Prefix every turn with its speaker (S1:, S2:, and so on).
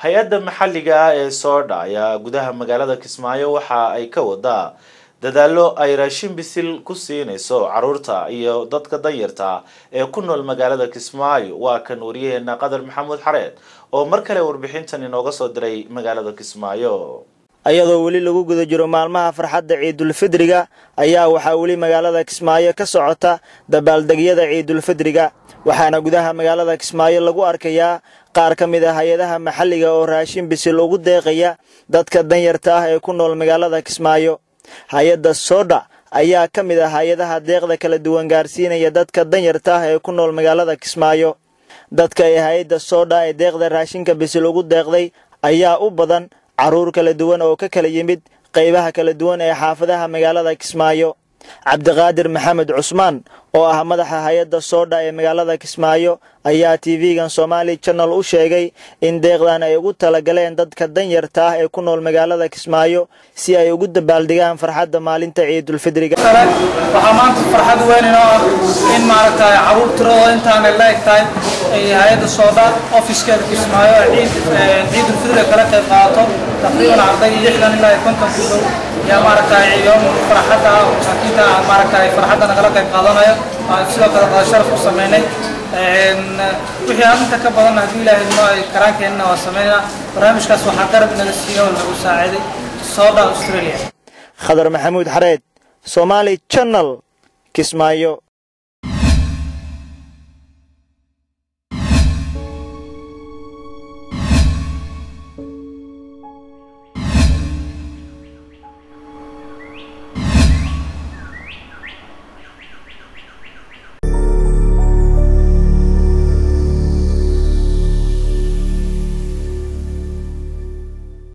S1: Hay-adda maxalliga ah ee Soodha ayaa gudaha magaalada Kismaayo waxa ay ka wadaa dadaallo ay raashin bisil ku siinayso caruurta iyo dadka danyarta ee ku nool magaalada Kismaayo. Waa kan wariyaheena Qadar Maxamuud Xareed oo mar kale warbixintan inooga soo diray magaalada Kismaayo.
S2: Ayadoo weli lagu guda jiro maalmaha farxadda Ciidulfidriga ayaa waxaa weli magaalada Kismaayo ka socota dabaaldegyada Ciidulfidriga, waxaana gudaha magaalada Kismaayo lagu arkayaa qaar ka mid ah hay-adaha maxalliga oo raashin bisil ugu deeqaya dadka danyarta ah ee ku nool magaalada Kismaayo. Hay-adda Soodha ayaa ka mid ah hay-adaha deeqda kala duwan gaarsiinaya dadka danyarta ah ee ku nool magaalada Kismaayo. Dadka ee hay-adda Soodha ee deeqda raashinka bisil ugu deeqday ayaa u badan carruur kala duwan oo ka kala yimid qaybaha kala duwan ee xaafadaha magaalada Kismaayo. Cabdiqaadir Maxamed Cusmaan oo ah madaxa hay-adda Soodha ee magaalada Kismaayo ayaa TV-gan Somali Channel u sheegay in deeqdan ay ugu talagaleen dadka danyarta ah ee ku nool magaalada Kismaayo si ay ugu dabaaldegaan farxadda maalinta Ciidulfidriga.
S3: Waxaa maanta farxad weyn inoo ah in maaragtay caruur tiradooda intaanay la eg tahay ay hay-adda Soodha ofiskeeda Kismaayo Ciidulfidriga kala qayb qaadato. Taqriiban arday 60 ilaa 50 ku dhow yaa maaragtay yoom farxadda ah oo masaakiinta ah maaragtay farxadda nagala qayb qaadanayo. Sidoo kale qada sharaf u sameynay wixii aan inta ka badan haddii Ilaahay noo ay karaankeenna waa sameynaa. Barnaamijkaas waxaa garab naga siiyo oo nagu saaciday Soodha Australia.
S2: Khadar Maxamuud Xareed, Somali Channel, Kismaayo.